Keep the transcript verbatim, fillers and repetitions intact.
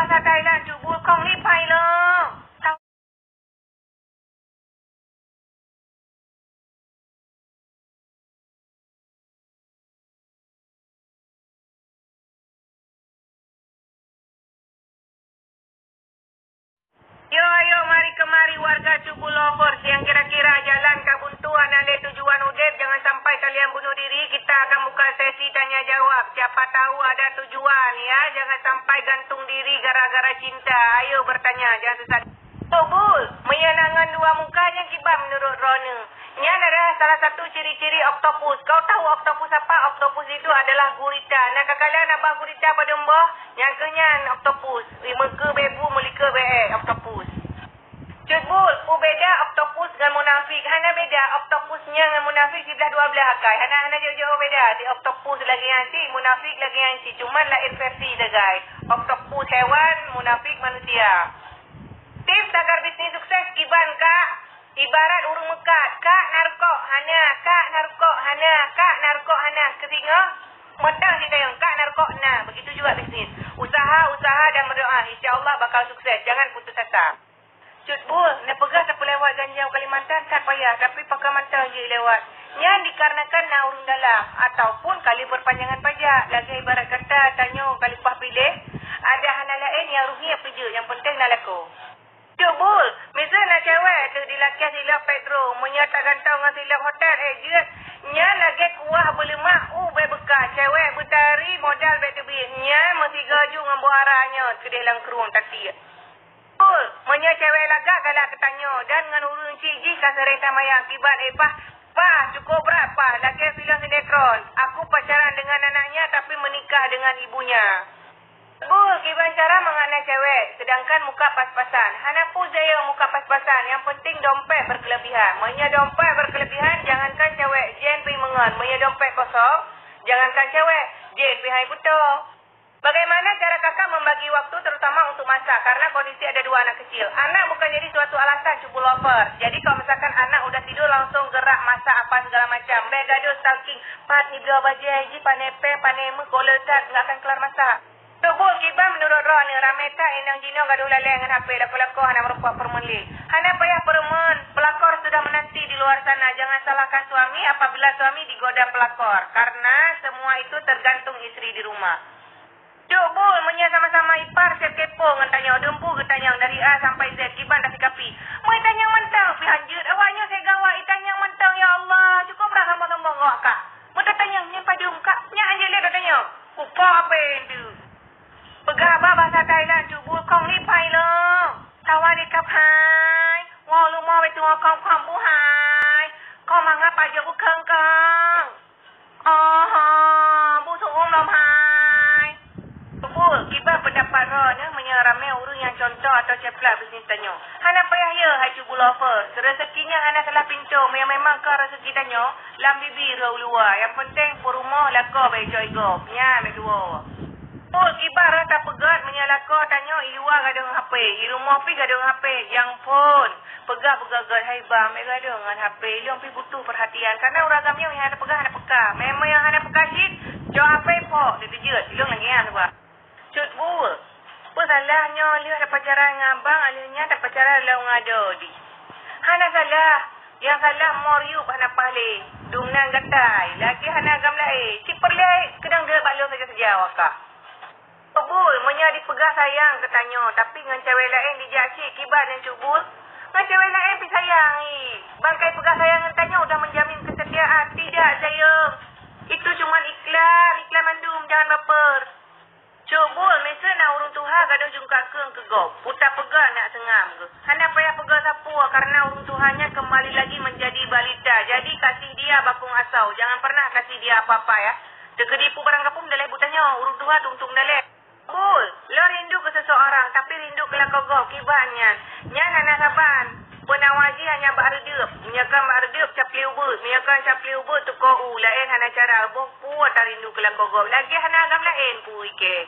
Thailand, Cut Bul, kong lipai lom. Yo, ayo, mari keumari warga Cut Bul Lovers nyang kira-kira jalan ka buntu hana lé tujuan udeb, jangan sampai kalian bunuh diri. Kita akan buka sesi tanya jawab. Siapa tahu ada tujuan, ya. Jangan sampai gantung diri gara-gara cinta. Ayo bertanya, jangan sesat. Cut Bul, meunyoe na ngon dua muka nyan kiban meunurot droeneuh? Nyan adalah salah satu ciri-ciri oktopus. Kau tahu oktopus apa? Oktopus itu adalah gurita. Na ka kalon abah gurita padum boh? Nyan keuh nyan oktopus. Meukeue bèe bu, meulikot bèe èk, oktopus. Cut Bul, peue beda oktopus ngon munafik? Hana beda, oktopus nyan ngon munafik siblah dua blaih akai. Hana, hana jauh-jauh beda. Si oktopus lagèe nyan cit, munafik lagèe nyan cit. Cuman laén versi sagai. Oktopus hewan, munafik manusia. Tips agar bisnis sukses kiban, Kak? Ibarat ureueng meukat, Kak, na rukok? Hana. Kak, na rukok? Hana. Kak, na rukok? Hana. Keu singoh, mantong jitanyong, Kak, na rukok? Na. Begitu juga bisnis. Usaha, usaha dan berdoa, insya Allah bakal sukses. Jangan putus asa. Cut Bul, neupeugah tapeulewat ganja u Kalimantan that payah, tapi pakon mantong jilewat. Nyan dikarenakan na ureueng dalam, ataupun ka lheueh perpanjangan pajak. Lagèe ibarat kata tanyoe ka leupah piléh, adak hana laén nyang rugi nyang peujeuet, nyang penting na lakoe. Cut Bul, miseu na cewek teuh dilakèe silop Pedro, meunyoe tagantoe ngon silop hotel, eh, jeuet. Nyan lagèe kuah beuleumak u bèe beuka, cewek beutari modal bèk teubiet. Nyan meusigoe ju ngon boh ara nyoe keudeh lam krueng tatiek. Betul, meunyoe cewek lagak galak keu tanyoe dan ngon ureueng chik jih ka sering tamayang kiban, eh, pah, pah, cukup brat, pah, lagèe filem sinetron. Aku pacaran dengan anaknya tapi menikah dengan ibunya. Betul, kiban cara mangat na cewek, sedangkan muka pas-pasan. Hana peue jiyue muka pas-pasan, yang penting dompet berkelebihan. Meunyoe dompet berkelebihan, jangankan cewek, jén pih meungon. Meunyoe dompet kosong, jangankan cewek, jén pih hai putôh. Bagaimana cara Kakak membagi waktu terutama untuk masak karena kondisi ada dua anak kecil? Anak bukan jadi suatu alasan, Cut Bul Lovers. Jadi kalau misalkan anak udah tidur langsung gerak masak apa segala macam. Bèk gadoh stalking, pat nibloe bajèe, jih pané péng, pané meuh, koleuk that, nggak akan kelar masak. Cut Bul, kiban meunurot droeneuh, ramé that inong jinoe gadoh lalè ngon H P, lakoe-lakoe hana meurumpok peureumeun lé. Hana payah peureumeun, pelakor sudah menanti di luar sana. Jangan salahkan suami apabila suami digoda pelakor, karena semua itu tergantung istri di rumah. Cut Bul, meunyoe sama-sama ipar, sép kepo ngon tanyoe, dum peue geutanyong dari A sampai Z, kiban tasikapi. Meutanyong mantong pih hanjeuet, awak nyoe sép gawat, itanyong mantong, ya Allah, cukup brat sombong-sombong awak, Kak. Meutatanyong nyan padum, Kak, nyan hanjeuet lé tatanyong. Kupo apèe tu? Peugah bak basa Thailand, Cut Bul, kong lipai lom. Sawadee kap hai. Woe leumo bèk tuwoe kong, kong bu hai. Kong mangat pajoh bukong kong. Oho, bu su'um lom hai. Cut Bul, kiban peundapat droeneuh meunyoe ramé ureueng nyang cuntoh atau ceuplak bisnis tanyoe? Hana payah yö, hai Cut Bul Lovers. Reuzeki nyan hana salah pintoe, meunyoe memang ka reuzeki tanyoe, lam bibi rhot u luwa. Nyang penting peurumoh lakoe bèk icok i gob. Nyan meutuwoe. Cut Bul, kiban rhot tapeugöt meunyoe lakoe tanyoe i luwa gadôh ngon H P, i rumoh pih gadôh ngon H P, jang phôn. Peugah beugöt-göt, "Hai bang, bèk gadôh ngon H P, lôn pih butuh peurhatian." Karena ureueng agam nyoe nyang hana peugah hana peka. Memang nyang hana peka cit, cok H P phok, teuteujeuet, lôn lagèe nyan, Bang. Cut Bul, peue salah nyoe lheueh tapacaran ngon abang, lheueh nyan tapacaran lom ngon adoe jih? Hana salah. Nyang salah mor yup hana paih lé. Dum nan gatai, lagèe hana agam laén. Cit peureulèe keudang deuek bak lôn saja-saja, wakah. Cut Bul, meunyoe dipeugah sayang keu tanyoe, tapi ngon cewek laén dijak cit, kiban nyan Cut Bul? Ngon cewek laén pih sayang, ih. Bangkai peugah sayang ngon tanyoe udah menjamin kesetiaan. Tidak, sayang. Itu cuman iklan, iklan mandum, jangan baper. Cut Bul, miseu na ureueng tuha gadôh jungkat keueng keu gob, peue tapeugah nak seungab geuh. Hana payah peugah sapeue, karena ureueng tuha nyan kembali lagi menjadi balita. Jadi, kasih dia bakong asau, jangan pernah kasih dia apa-apa, ya. Teukeudi peue barang kapeumeudaleh buta nyoe, ureueng tuha tuntung daleh. Bul, lôn rindu keu seseorang, tapi rindu keu lakoe gob, kiban nyan. Nyan hana saban. Peunawa jih hanya bak reudeup. Meunyoe kon bak reudeup, caplé ubeut. Meunyoe kon caplé ubeut, tuko u. Laén hana cara. Boh peue tarindu keu lakoe gob. Lagèe hana agam laén peue ikei.